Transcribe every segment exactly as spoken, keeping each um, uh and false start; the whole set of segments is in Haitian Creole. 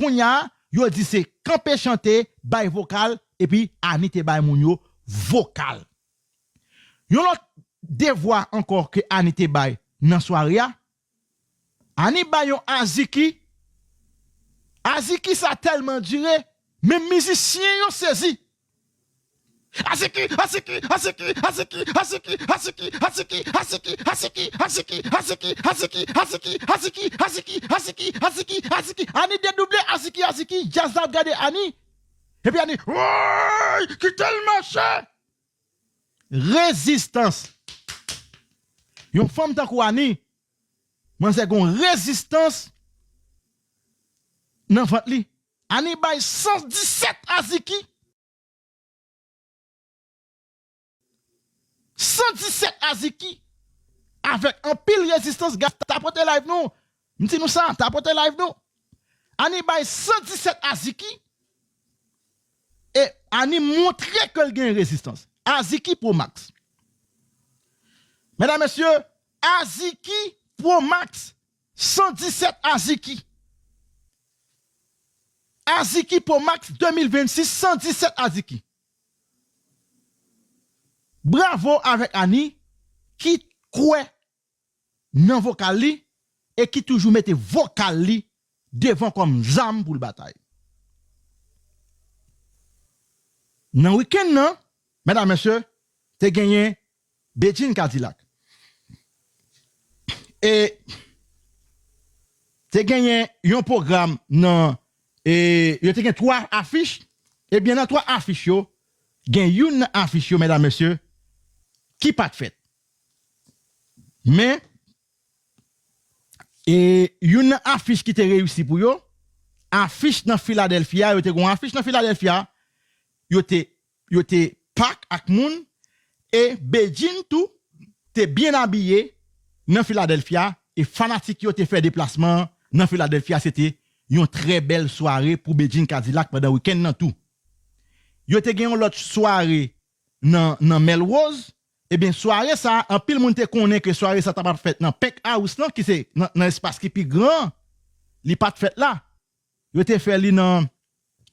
kounye a, yo di se kanpe chante, bay vokal, epi Ani te bay moun yo vokal. Yon lòt devwa ankò ke Ani te bay nan sware a, Ani bay yon aziki. Aziki sa tèlman dire, menm mizisyen yo sezi. Aziki, aziki, aziki, aziki, aziki, aziki, aziki, aziki, aziki, aziki, aziki, aziki, aziki, aziki, aziki, aziki, aziki, aziki, aziki, aziki, Ani dedouble, aziki, aziki, djaz la ap gade Ani. Epi Ani, woy, kite l mache. Rezistans. Yon fanm tankou Ani, manzè gon rezistans nan vant li. Ani bay san disèt aziki. San disèt aziki. Avèk anpil rezistans, gad, tapote live nou. M di nou sa, tapote live nou. Ani bay san disèt aziki. E Ani montre ke l gen rezistans. Aziki Pro Max. Medam, mesye, Aziki Pro Max, san disèt Aziki. Aziki Pro Max de mil vennsis, san disèt Aziki. Bravo avèk Ani ki kwè nan vokal li e ki toujou mete vokal li devan kòm zam pou l batay. Nan wikenn nan, medam, mesye, te genyen Bedjine Kadilak. E te genyen yon pwogram nan, e yo te gen twa afich. Ebyen, nan twa afich yo, gen youn nan afich yo, medam, mesye, ki pa t fèt. Men, e youn nan afich ki te reyisi pou yo, afich nan Filadèlfi a, yo te gen yon afich nan Filadèlfi a, yo te, yo te pak ak moun, e Bedjine tou te byen abiye nan Filadèlfi a, e fanatik yo te fè deplasman an nan Filadèlfi a, se te yon trè bèl sware pou Bedjine Kadilak pandan wikenn nan tou. Yo te gen yon lòt sware nan, nan Melrose. Ebyen, sware sa, anpil moun te konnen ke sware sa t ap fèt nan Pink House lan, ki se nan, nan espas ki pi gran an. Li pa t fèt la. Yo te fè li nan,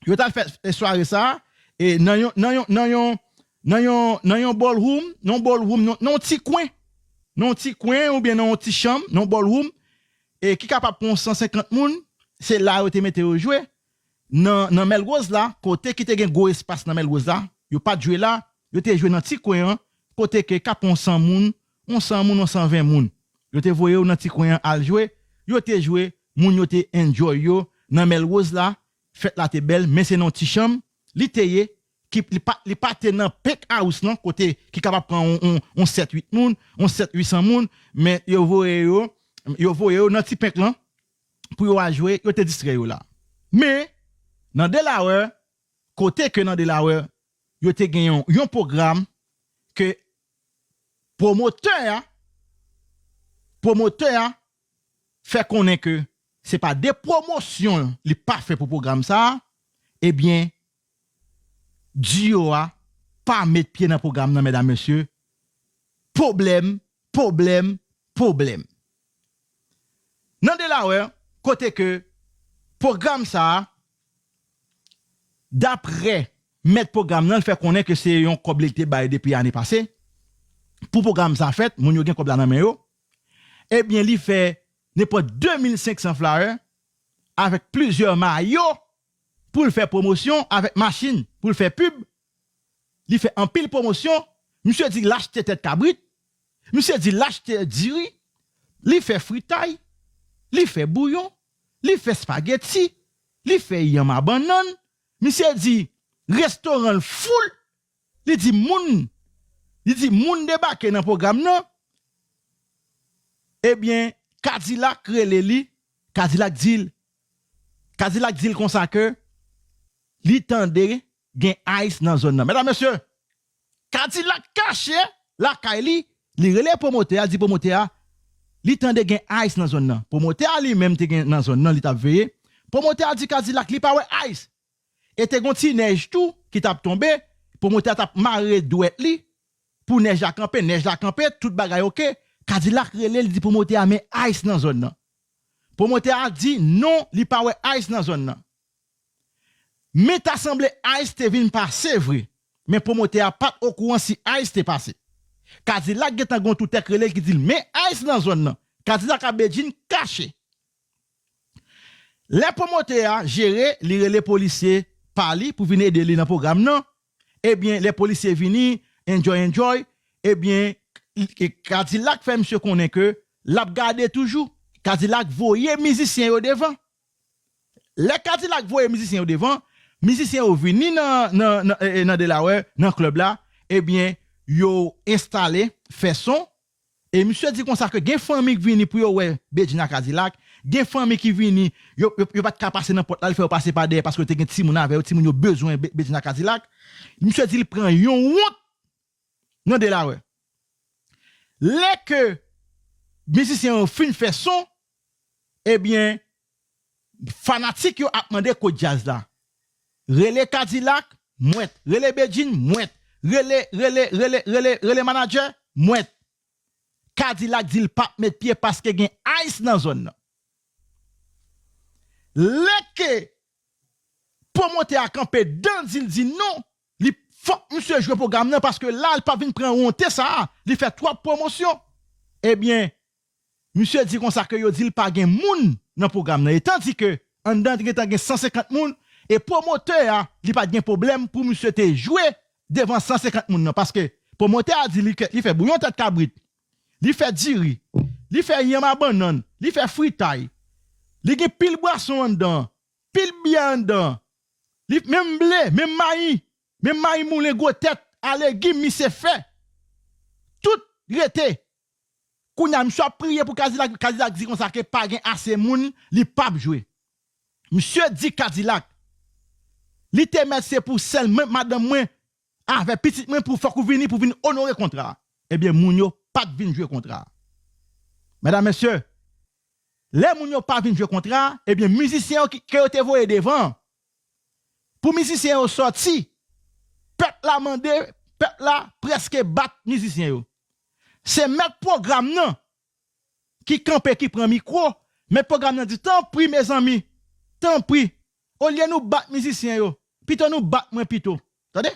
yo t al fè, e, sware sa, e nan yon, nan yon, nan yon, nan yon, nan yon ballroom, nan yon ballroom, nan, nan yon ti kwen. Nan yon ti kwen oubyen nan yon ti chanm, nan yon ballroom, e ki kapab pran yon san senkant moun, se la yo te mete yo jwe. Nan, nan Melrose la, kote ki te gen gwo espas nan Melrose la, yo pa t jwe la, yo te jwe nan ti kwen an, kote ke ka pran yon san moun, yon san moun, yon san ven moun. Yo te voye yo nan ti kwen an al jwe, yo te jwe, moun yo te enjoy yo, nan Melrose la, fèt la te bèl, men se nan yon ti chanm, li te ye, ki, li pa, li pa te nan Pink House lan, kote ki kapab pran yon, yon, yon sèt uit moun, yon sèt uit san moun, men yo voye yo, yo voye yo nan ti Pink lan, pou yo al jwe, yo te distrè yo la. Men, nan Delaware, kote ke nan Delaware, yo te gen yon, yon pwogram ke pwomotè a, pwomotè a fè konnen ke se pa de pwomosyon li pa fè pou pwogram sa a, ebyen, duo a pa met pye nan pwogram nan, medam, mesye. Pwoblèm, pwoblèm, pwoblèm. Nan Delaware, kote ke pwogram sa a, daprè mèt pwogram nan, l fè konnen ke se yon kòb li te bay depi ane pase. Pou pwogram sa fèt, moun yo gen kòb la nan men yo. Ebyen, li fè nenpòt de mil senk san flyer avèk plizyè mayo pou l fè pwomosyon, avèk machin pou l fè pib. Li fè anpil pwomosyon. Misye di l achte tèt kabrit. Misye di l achte diri. Li fè fritay. Li fè bouyon. Li fè espageti. Li fè yanm a bannann. Misye di restoran l full. Li di moun, li di moun debake nan pwogram nan. Ebyen, Kadilak rele li. Kadilak di l, Kadilak di l konsa ke li tande gen ice nan zòn nan. Medam, mesye, Kadilak kache lakay li, li rele pwomotè a, di pwomotè a, li tande gen ice nan zòn nan. Pwomotè a li menm te gen nan zòn nan, li t ap veye. Pwomotè a di Kadilak li pa wè ice. E te gon ti nèj tou ki t ap tonbe, pwomotè a t ap mare dwèt li pou nèj la kanpe, nèj la kanpe, tout bagay oke. Kadilak rele l, di pwomotè a men ice nan zòn nan. Pwomotè a di non, li pa wè ice nan zòn nan. Men ta sanble Ice te vin pase vre. Men pwomotè a pa t okouran si Ice te pase. Kadilak gentan gen yon toutè k rele l ki di l men Ice nan zòn nan. Kadilak ak Bedjine kache. Lè pwomotè a jere, li rele polisye pa li pou vin ede li nan pwogram nan. Ebyen, lè polisye vini, enjoy, enjoy, ebyen, Kadilak fè misye konnen ke l ap gade toujou. Kadilak voye mizisyen yo devan. Lè Kadilak voye mizisyen yo devan, mizisyen yo vini nan, nan, nan, e, e, nan Delaware, nan klèb la, ebyen, yo enstale, fè son, e misye di konsa ke gen fanmi k vini pou yo wè Bedjine ak Kadilak, gen fanmi ki vini, yo, yo, yo pa t ka pase nan pòt la, li fè yo pase pa dèyè paske yo te gen timoun avè yo, timoun yo bezwen Be-, Bedjine ak Kadilak. Misye di li pran yon wont nan Delaware. Lè ke mizisyen yo fin fè son, ebyen, fanatik yo ap mande kote djaz la. Rele Kadilak, mwèt. Rele Bedjine, mwèt. Rele, rele, rele, rele, rele manadjè, mwèt. Kadilak di l p ap met pye paske gen Ice nan zòn nan. Lè ke pwomotè a kanpe dan di l di non, li fòk misye jwe pwogram nan paske la, l pa vin pran wonte sa a, li fè twòp pwomosyon. Ebyen, misye di konsa ke yo di l pa gen moun nan pwogram nan. E tandi ke anndan te gentan gen san senkant moun, e pwomotè a, li pa t gen pwoblèm pou misye te jwe devan san senkant moun nan. Paske pwomotè a di li ke li fè bouyon tèt kabrit, li fè diri, li fè yanm a bannann, li fè fritay, li gen pil bwason anndan, pil byè anndan, li menm ble, menm mayi, menm mayi moulen gwo tèt, a legim misye fè. Tout rete. Kounye a, misye ap priye pou Kadilak, Kadilak di konsa ke pa gen ase moun, li p ap jwe. Misye di Kadilak, li te mèt se pou sèl mwen, madanm mwen, avè pitit mwen pou fòk ou vini pou vin onore kontra a. Ebyen, moun yo pa t vin jwe kontra a. Medam, mesye, lè moun yo pa vin jwe kontra a, ebyen, mizisyen yo ki, ke yo te voye devan, pou mizisyen yo sòti, pèp la mande, pèp la prèske bat mizisyen yo. Se mèt pwogram nan ki kanpe, ki pran mikwo, mèt pwogram nan di, tanpri, mezanmi, tanpri, olye nou bat mizisyen yo, pito nou bat mwen pito. Tande?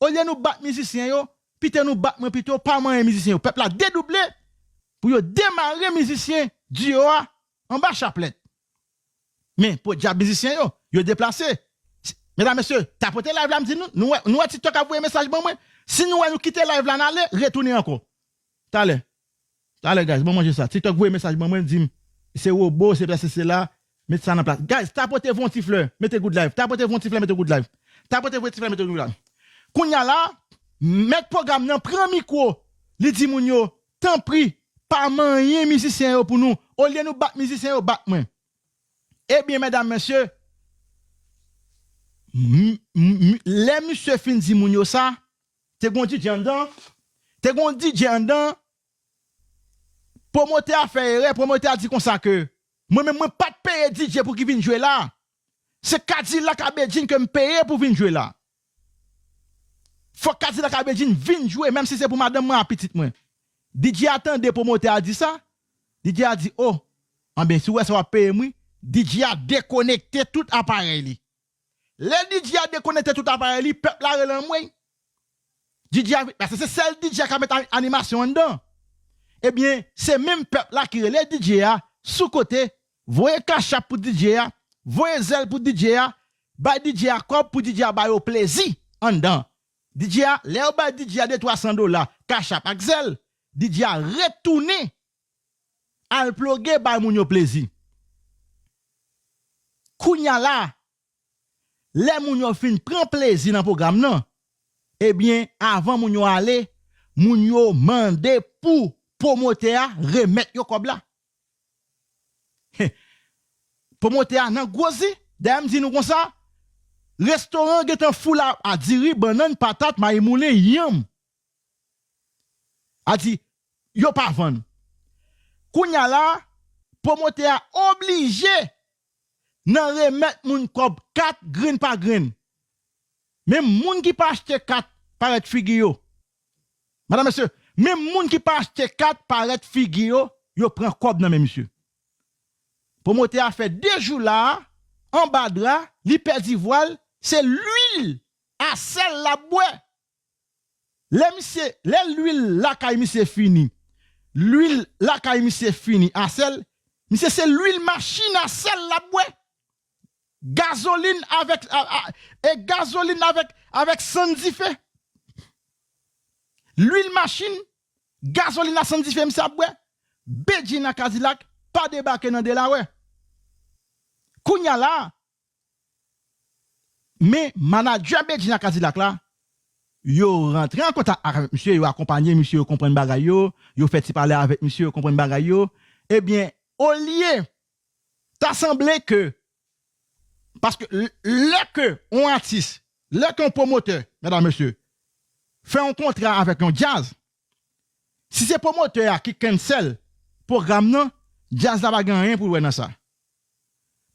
Olye nou bat mizisyen yo, pito nou bat mwen pito, pa manyen mizisyen yo. Pèp la dedouble pou yo demare mizisyen diyo a anba chaplèt. Men, podyab mizisyen yo, yo deplase. Medam, mesye, tapote live la, m di nou, nou wè, nou wè TikTok ap voye mesaj ban mwen. Si nou wè nou kite live la, n ale, retounen ankò. Talè. Talè, guys, ban manje sa. TikTok voye mesaj ban mwen, di m, se wobo, se pèsi, se la, met sa nan plas. Guys, tapote voye yon ti flè, mete good live. Tapote voye yon ti flè, mete good live. Tapote voye ti flè, mete good live. Kounye a la, mèt pwogram nan pran mikwo, li di moun yo, tanpri, pa manyen mizisyen yo pou nou. Olye nou bat mizisyen yo, bat mwen. Ebyen, medam, mesye, m- m- m- lè misye fin di moun yo sa, te gon DJ anndan, te gon DJ anndan, pwomotè a fè erè, pwomotè a di konsa ke, mwen menm, mwen pa t peye DJ pou ki vin jwe la. Se Kadilak a Bedjine ke m peye pou vin jwe la. Fòk Kadilak a Bedjine vin jwe, menm si se pou madanm mwen ak pitit mwen. DJ a tande pwomotè a di sa, DJ a di, o, anben, si w wè sa w ap peye m wi. DJ a dekonekte tout aparèy li. Lè DJ a dekonekte tout aparèy li, pèp la rele anmwey. DJ a, paske se sèl DJ a ka met a- animasyon anndan. Ebyen, se menm pèp la ki rele DJ a sou kote, voye kachap pou DJ a, voye zèl pou DJ a, bay DJ a kòb pou DJ a ba yo plezi anndan. DJ a, lè yo bay DJ a de twa san dola, kachap ak zèl, DJ a retounen al ploge bay moun yo plezi. Kounye a la, lè moun yo fin pran plezi nan pwogram nan, ebyen, avan moun yo ale, moun yo mande pou pwomotè a remèt yo kòb la. Pwomotè a nan gwo zi, dayè m di nou konsa, restoran an gentan foul a, a diri, bannann, patat, mayi moulen, yanm. A di, yo pa vann. Kounye a la, pwomotè a oblije nan remèt moun kòb kat grenn pa grenn. Men moun ki pa achte kat parèt figi yo. Madanm, mesye, men moun ki pa achte kat parèt figi yo, yo pran kòb nan men misye. Pwomotè a fè de jou la a, anba dra, li pèdi vwa l, se lwil a sèl l ap bwè. Lè misye, lè lwil lakay misye fini, lwil lakay misye fini a sèl, misye se lwil machin a sèl l ap bwè. Gazolin avèk, a, a, e gazolin avèk, avèk sann dife. Lwil machin, gazolin a sann dife misye ap bwè. Bedjine a Kadilak pa debake nan Delaware. Kounye a la, men manadjè Bedjine a Kadilak la, yo rantre an kontak avèk misye, yo akonpanye misye, yo konprann bagay yo, yo fè ti pale avèk misye, yo konprann bagay yo. Ebyen, olye, ta sanble ke, paske l-, lè ke yon atis, lè ke yon pwomotè, medam, mesye, fè yon kontra avèk yon djaz, si se pwomotè a ki cancel pwogram nan, djaz la pa gen anyen pou l wè nan sa.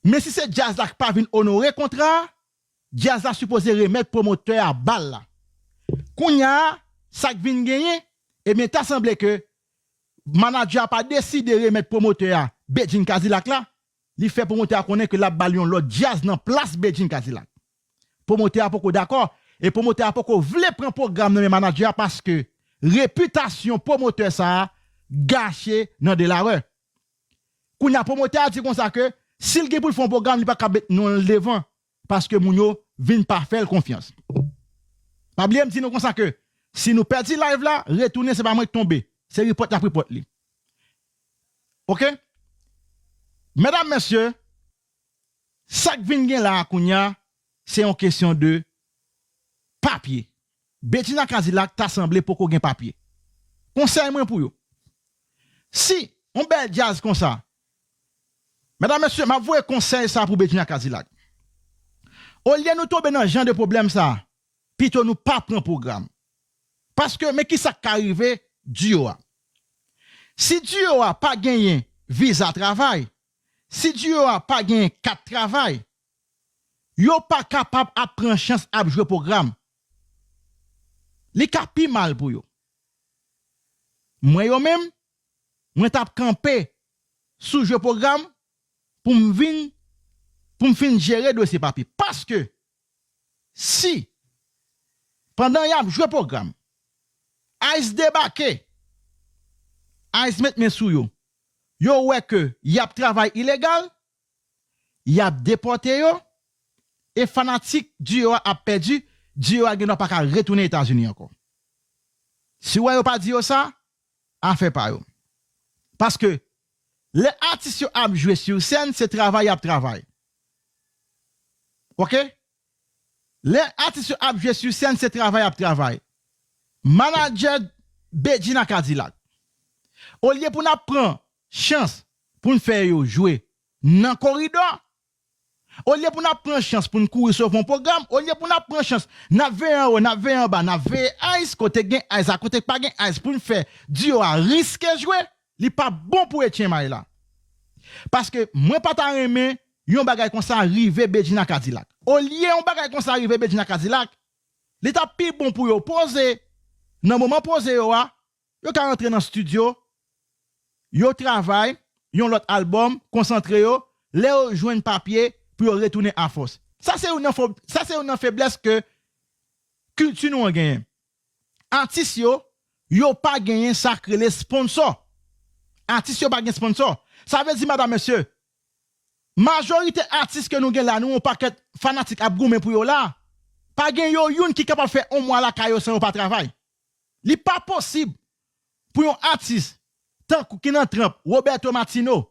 Men si se djaz la ki pa vin onore kontra a, djaz la sipoze remèt pwomotè a ba l la. Kounye a, sa k vin genyen, ebyen, ta sanble ke manadjè a pa deside remèt pwomotè a Bedjine Kadilak la, li fè pwomotè a konnen ke l ap ba l yon lòt djaz nan plas Bedjine Kadilak. Pwomotè a poko dakò, e pwomotè a poko vle pran pwogram nan men manadjè a paske repitasyon pwomotè sa a gache nan Delaware. Kounye a pwomotè a di konsa ke si l gen pou l fè yon pwogram, li pa ka met non l devan, paske moun yo vin pa fè l konfyans. Pa bliye m di nou konsa ke si nou pèdi live la, retounen, se pa mwen k tonbe. Se repòt y ap repòt li. Oke? Medam, mesye, sa k vin gen la a kounye a, se yon kesyon de papye. Bedjine a Kadilak ta sanble poko gen papye. Konsèy mwen pou yo. Si yon bèl djaz konsa, medam, mesye, m ap voye konsèy sa pou Bedjine a Kadilak. Olye nou tonbe nan jan de pwoblèm sa, pito nou pa pran pwogram. Paske, men ki sa k ka rive duo a. Si duo a pa genyen viza travay, si duo a pa genyen kat travay, yo pa kapab ap pran chans ap jwe pwogram. Li ka pi mal pou yo. Mwen yo menm, mwen t ap kanpe sou jwe pwogram pou m vin, pou m fin jere dosye papye. Paske, si, pandan y ap jwe pwogram, ice debake, ice met men sou yo, yo wè ke y ap travay ilegal, y ap depòte yo, e fanatik duo a ap pèdi, duo a gendwa pa ka retounen Etazini ankò. Si w wè yo pa di yo sa, afè pa yo. Paske, lè atis yo ap jwe sou sèn, se travay y ap travay. Oke? Lè atis yo ap jwe sou sèn, se travay y ap travay. Manadjè Bedjine a Kadilak. Olye pou n ap pran chans pou n fè yo jwe nan koridò, olye pou n ap pran chans pou n kouri sove yon pwogram, olye pou n ap pran chans, n ap veye anwo, n ap veye anba, n ap veye ice, kote gen ice a, kote k pa gen ice, pou n fè duo a riske jwe, li p ap bon pou Etchenmay la. Paske mwen pa ta renmen yon bagay konsa rive Bedjine a Kadilak. Olye yon bagay konsa rive Bedjine a Kadilak, li t ap pi bon pou yo poze, nan moman poze yo a, yo ka rantre nan estidyo, yo travay yon lòt albòm, konsantre yo, lè yo jwenn papye pou yo retounen afòs. Sa se youn nan fo-, sa se youn nan feblès ke kilti nou an genyen. Atis yo, yo pa genyen sa k rele sponsò. Atis yo pa gen sponsò. Sa vle di, medam, mesye, majorite atis ke nou gen la, nou yon pakèt fanatik ap goumen pou yo la, pa gen yo youn ki kapab fè yon mwa lakay yo san yo pa travay. Li pa posib pou yon atis tankou ki nan tranp Roberto Martino,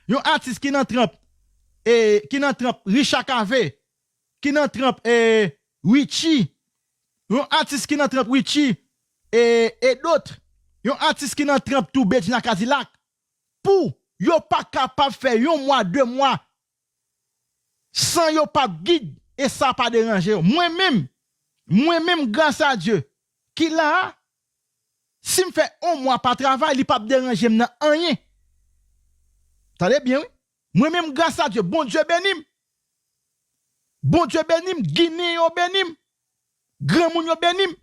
yon atis ki nan tranp, e, ki nan tranp Richard Cavé, ki nan tranp, e, Richie, yon atis ki nan tranp Richie, e, e dòt, yon atis ki nan tranp tou Bedjine a Kadilak, pou yo pa kapab fè yon mwa, de mwa, san yo p ap gig, e sa pa deranje yo. Mwen menm, mwen menm, gras a Dye, ki la a, si m fè yon mwa pa travay, li p ap deranje m nan anyen. Tande byen, wi. Mwen menm, gras a Dye, Bondye beni m. Bondye beni m, Ginen yo beni m, granmoun yo beni m,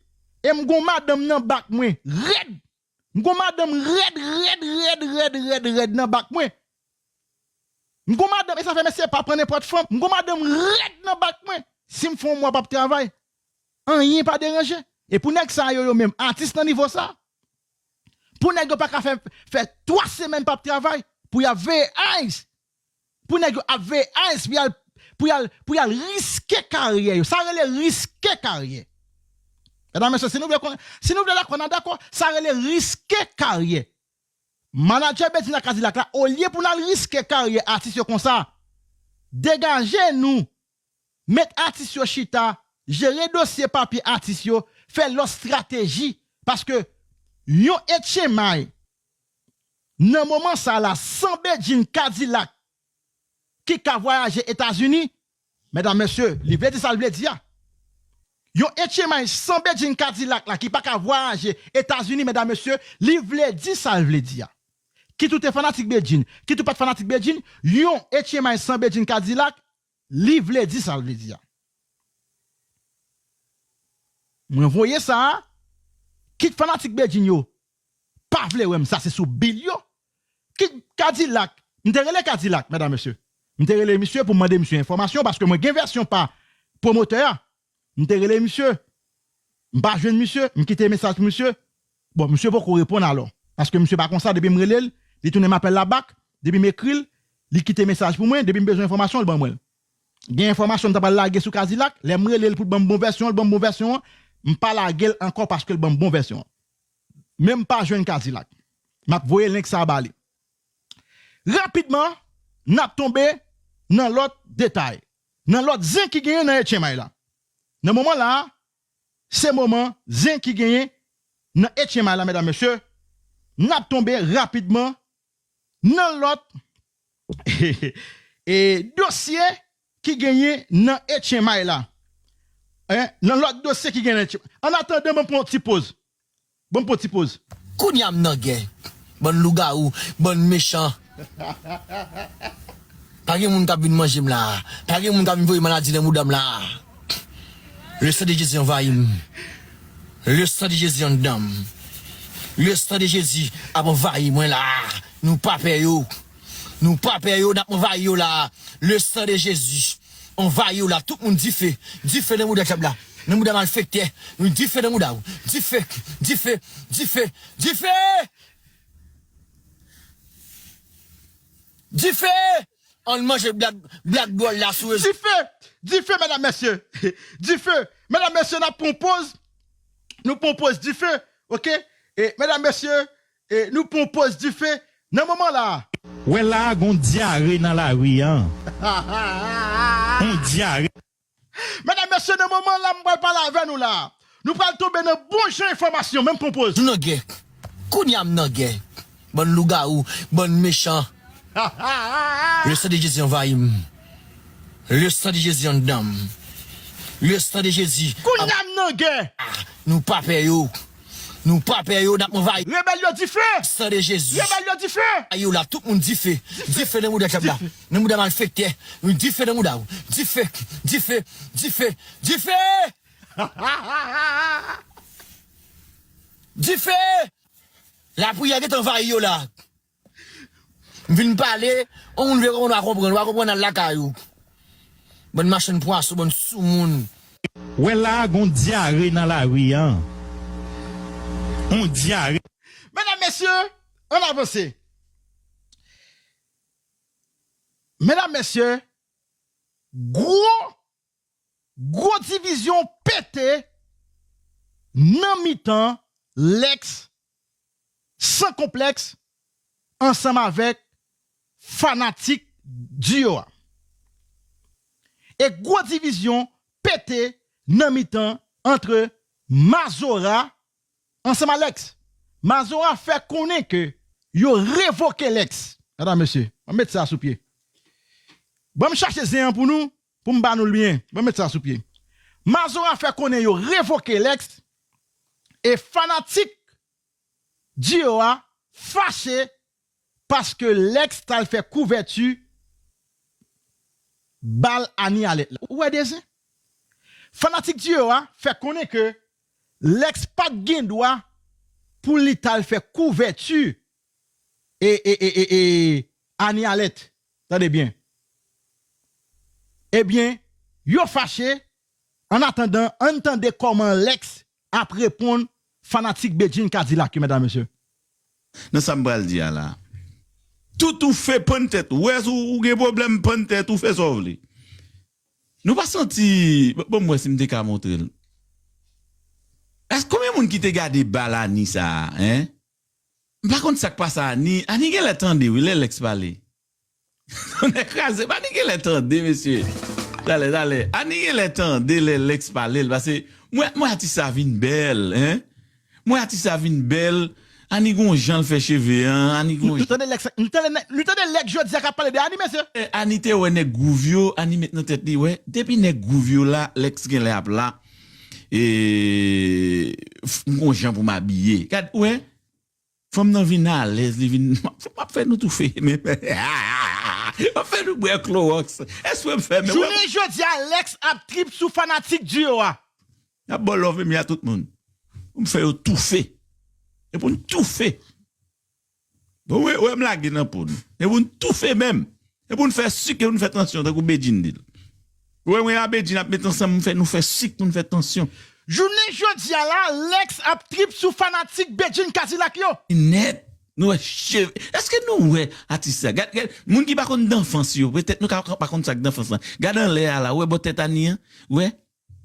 e m gon madanm nan bak mwen, rèd. M gon madanm rèd, rèd, rèd, rèd, rèd, rèd nan bak mwen. M gon madanm, e sa fè mesye pa pran nenpòt fanm. M gon madanm rèd nan bak mwen. Si m fè yon mwa p ap travay, anyen pa deranje. E pou nèg sa yo, yo menm, atis nan nivo sa, pou nèg yo pa ka fè, fè twa semèn p ap travay, pou y ap veye Ice, pou nèg yo ap veye Ice, pou y al, pou y al, pou y al riske karyè yo. Sa rele riske karyè. Medam, mesye, si nou vle konn, si nou vle dakò, n a dakò, sa rele riske karyè. Manadjè Bedjine ak Kadilak la, olye pou n al riske karyè atis yo konsa, degaje nou, met atis yo chita, jere dosye papye atis yo, fè lòt estrateji, paske yon H M I nan moman sa la, san Bedjine Kadilak ki ka vwayaje Etazini, medam, mesye, li vle di sa l vle di a. Yon H M I san Bedjine Kadilak la ki pa ka vwayaje Etazini, medam, mesye, li vle di sa l vle di a. Kit ou te fanatik Bedjine, kit ou pa t fanatik Bedjine, yon H M I san Bedjine Kadilak, li vle di sa l vle di a. Mwen voye sa a, kit fanatik Bedjine yo pa vle wè m, sa se sou bil yo. Kit Kadilak, m te rele Kadilak, medam, mesye. M te rele misye pou m mande misye enfòmasyon, paske mwen gen vèsyon pa pwomotè a. M te rele misye, m pa jwenn misye, m kite mesaj pou misye. Bon, misye poko reponn alò. Paske misye pa konsa, depi m rele l, li tounen m apèl la bak, depi m ekri l, li kite mesaj pou mwen, depi m bezwen enfòmasyon, l ban mwen l. Gen enfòmasyon m ta pral lage sou Kadilak, lè m rele l pou l ban m bon vèsyon an, l ban m bon vèsyon an, m pa lage l ankò paske l ban m bon vèsyon an. Men m pa jwenn Kadilak. M ap voye link sa a ba li. Rapidman, n ap tonbe nan lòt detay, nan lòt zen ki genyen nan H M I la. Nan moman la a, se moman zen ki genyen nan H M I la, medam, mesye. N ap tonbe rapidman nan lòt e, dosye ki genyen nan H M I la. Hein? Nan lòt dosye ki genyen nan H M I. An atandan, ban m pran yon ti poz. Ban m pran yon ti poz. Kounye a m nan gè. Bann lougawou, bann mechan. Pa gen moun k ap vin manje m la. Pa gen moun k ap vin voye maladi nan mouda m la. Le sang de Jésus anvayi m. Le sang de Jésus anndan m. Le sang de Jésus ap anvayi mwen la. Nou pa pè yo. Nou pa pè yo, n ap anvayi yo la. Le sang de Jésus anvayi yo la. Tout moun dife. Dife nan mouda dyab la. Nan mouda malfektè. Nou dife nan mouda w. Dife, dife, dife, dife! Dife! Ann manje blak, blak dwòl la sou rezo. Dife! Dife, medam, mesye! Dife! Medam, mesye, n ap pran poz. Nou pran poz dife, oke? E, medam, mesye, e, nou pran poz dife. Nan moman la a. Wè la a, gon dyare nan lari an. On dyare. Medam, mesye, nan moman la, m pral pale avè nou la. Nou pral tonbe nan bon jan enfòmasyon, men m pran poz. Nou nan gè. Kounye a m nan gè. Bann lougawou, bann mechan. Le sang de Jésus anvayi m. Le sang de Jésus anndan m. Le sang de Jésus. Kounye a m nan gè. Nou pa pè yo. Nou pa pè yo, n ap anvayi. Rebèl yo dife! Sang de Jésus. Rebèl yo dife! Anvayi yo la, tout moun dife. Dife nan mouda dyab la. Nan mouda malfektè. Nou dife nan mouda w. Dife, dife, dife, dife! Dife! Lapriyè gentan anvayi yo la. M vin pale, yon moun vle konprann, w a konprann, w a konprann, al lakay ou. Bann machann pwason, bann soumoun. Wè la a, gon dyare nan lari an. On dyare. Medam, mesye, ann avanse. Medam, mesye, gwo, gwo divizyon pete nan mitan Lèks san konplèks ansanm avèk fanatik diyo a. E gwo divizyon pete nan mitan antre Mazora ansanm a Lèks. Mazora fè konnen ke yo revoke Lèks. Medam, mesye, ban m met sa sou pye. Ban m chache zen an pou nou, pou m ba nou l byen. Ban m met sa sou pye. Mazora fè konnen yo revoke Lèks e fanatik diyo a fache paske Lèks t al fè kouvèti bal Ani Alèt la. Ou wè de zen? Fanatik diyo a fè konnen ke Lèks pa t gen dwa pou li t al fè kouvèti e, e, e, e, e, Ani Alèt. Tande byen. Ebyen, yo fache An atandan, ann tande kòman Lex ap reponn fanatik Bedjine Kadilak yo, medam, mesye. Nan sa m pral di a la. Tout ou fè pann tèt. Ou wè si ou gen pwoblèm pann tèt, ou fè sa w vle. Nou pa santi. Bon, m wè si m te ka montre l. Èske konbyen moun ki te gade bal Ani sa a, en? M pa konn sa k pase Ani. Ani genlè tande, wi, lè Lex pale. Tonnè kraze, Ani genlè tande, mesye. Talè, talè. Ani genlè tande lè Lex pale l, paske mwen, mwen atis sa vin bèl, en. Mwen atis sa vin bèl. Ani gon jan l fè cheve an, Ani gon Nou tande Lex, nou tande, nou tande Lex jodi a k ap pale de Ani, mesye. Ani te wè nèg Groove yo, Ani met nan tèt li, wè, depi nèg Groove yo la, Lex genlè ap la. E, m gon jan pou m abiye. Gad, wè, fanm nan vin alèz, li vin, m ap fè nou toufe, men, m ap fè nou bwè klowòks. Èske m fè, men, wè, Jounen jodi a, Lex ap trip sou fanatik duo a. N ap ba w love, men a tout moun. Pou m fè yo toufe. E pou n toufe. Bon, wè, wè, m lage nan po nou. E pou n toufe menm. E pou n fè sik, e pou n fè tansyon, tankou Bedjine di l. Wè, mwen a Bedjine ap met ansanm, m fè nou fè sik pou n fè tansyon. Jounen jodi a la, Lex ap trip sou fanatik Bedjine Kadilak yo. Nèt. Nou wè cheve. Èske nou wè atis sa? Gad, gad, moun ki pa konn danfans yo, petèt nou ka pa konn sa k danfans lan. Gad anlè a la, wè bò tèt Ani an, wè.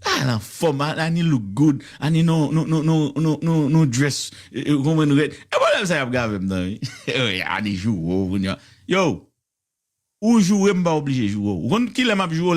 Ala anfòm, Ani look good. Ani non, non, non, non, non, non, non dress, eh, eh, konprann rèd. E pwoblèm sa y ap gave m nan, wi. Ani joure w kounye a. Yo, ou joure m, m pa oblije joure w. Ou konn kilè m ap joure w?